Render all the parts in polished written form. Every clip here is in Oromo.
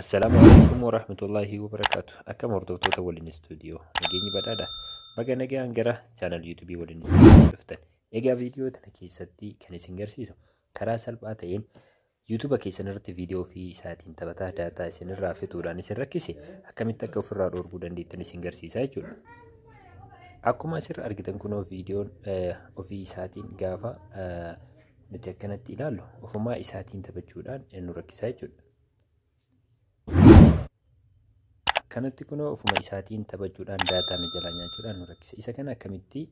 Assalaamu alaikum warahmatullaahi wabarakaatu. Akkam hordoftoota Waliin Istuudiyoo, nageenyi badhaadha. Baga nagaan gara channel YouTube Waliin Istuudiyoo dhuftan. Egaa viidiyoo tana keessatti kan isin garsiisu karaa salphaa ta'een YouTube keessan irratti viidiyoo ofii isaatiin taphataa daataa isinirraa fixuudhaan isin rakkise akkamitti akka ofirraa dhoorguu dandeettan isin garsiisa jechuudha. Akkuma asirra argitan kunoo viidiyoon ofii isaatiin gaafa nuti akkanatti ilaallu ofumaa isaatiin taphachuudhaan nu rakkisa jechuudha. Kanatti kunoo ofuma isaatiin taphachuudhaan daataa nu jalaa nyaachuudhaan nu rakkisa. Isa kana akkamitti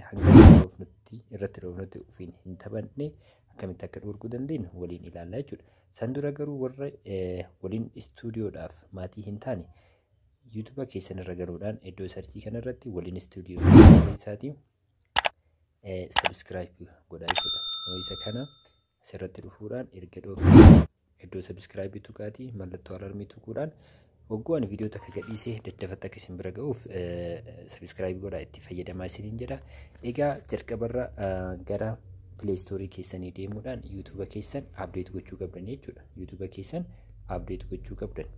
hanga dhoofnutti irratti dhoofnutti ofiin hin taphanne akkamitti akka dhoorguu dandeenyu waliin ilaalla jechuudha. San dura garuu warra Waliin Istuudiyoodhaaf maatii hin taane YouTube keessan irra galuudhaan iddoo sarchii kanarratti Waliin Istuudiyoo isaatiin subscribe godhaa jechuudha. Isa kana asirratti dhufuudhaan erga dhooftan iddoo subscribe tuqaatii mallattoo alarmii tuquudhaan hogguu ani viidiyoo takka gadhiisee daddafatti akka isin bira ga'uuf subscribe godhaa itti fayyadamaa isiniin jedha. Egaa jalqabarra gara Play Store keessanii deemuudhaan YouTube keessan update gochuu qabdan jechuudha. YouTube keessan update gochuu qabdan.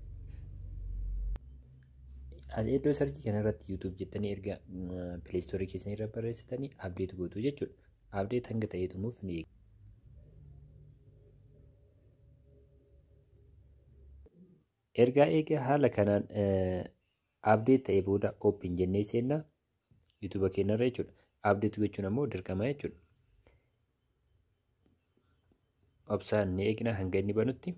Iddoo sarchii kanarratti YouTube jettanii erga Play Store keessanii irra barreessitanii update gootu jechuudha. Update hanga ta'ee xumuuf ni eega. Ergaa eega haala kanaan update ta'ee booda open jennee seenna YouTube keenyarra jechuudha. Update gochuun ammoo dirqama jechuudha. Obsaan ni eegna hanga inni banutti.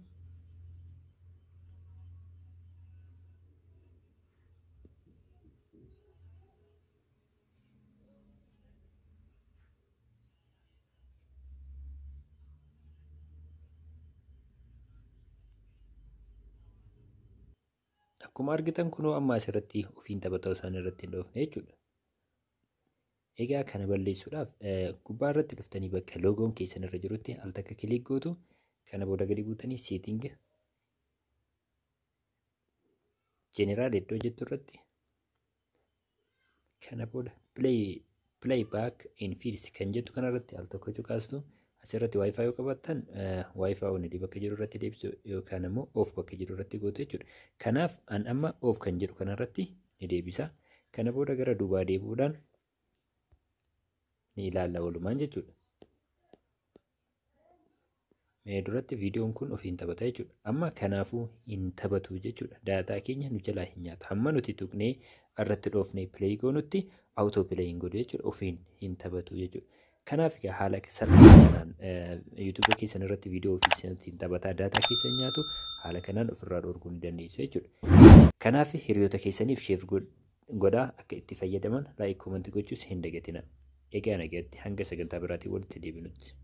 Akkuma argitan kunoo amma asirratti ofiin taphataa osoo irratti hin dhoofne jechuudha. Egaa kana balleessuudhaaf gubbaa irratti dhuftanii bakka loogoon keessan irra jirutti al takka click gootu. Kana booda gadi buutanii setting general iddoo jettu irratti kana booda playback in feeds kan jettu kanarratti al tokko cuqaastu. Asirratti wifi yoo qabaattan wifi only bakka jiru irratti deebisu yookaan immoo off bakka jiru irratti gootu jechuudha. Kanaaf an amma off kan jedhu kanarratti ni deebisa. Kana booda gara duubaa deebi'uudhaan ni ilaalla walumaan jechuudha. Mee duratti viidiyoon kun ofiin taphata jechuudha. Amma kanaafuu hin taphatu jechuudha. Daataa keenya nu jalaa hin nyaatu. Hamma nuti tuqnee irratti dhoofnee play goonutti auto play hin godhu jechuudha. Ofiin hin taphatu jechuudha. Kanaaf egaa haala salphaa kanaan YouTube keessan irratti viidiyoo ofii isaatiin taphataa daataa keessan nyaatu haala kanaan ofirraa dhorkuu ni dandeessu jechuudha. Kanaaf hiriyoota keessaniif share godhaa akka itti fayyadaman like comment gochuus hin dagatina. Egaa nagaatti hanga sagantaa biraatiin walitti deebinutti.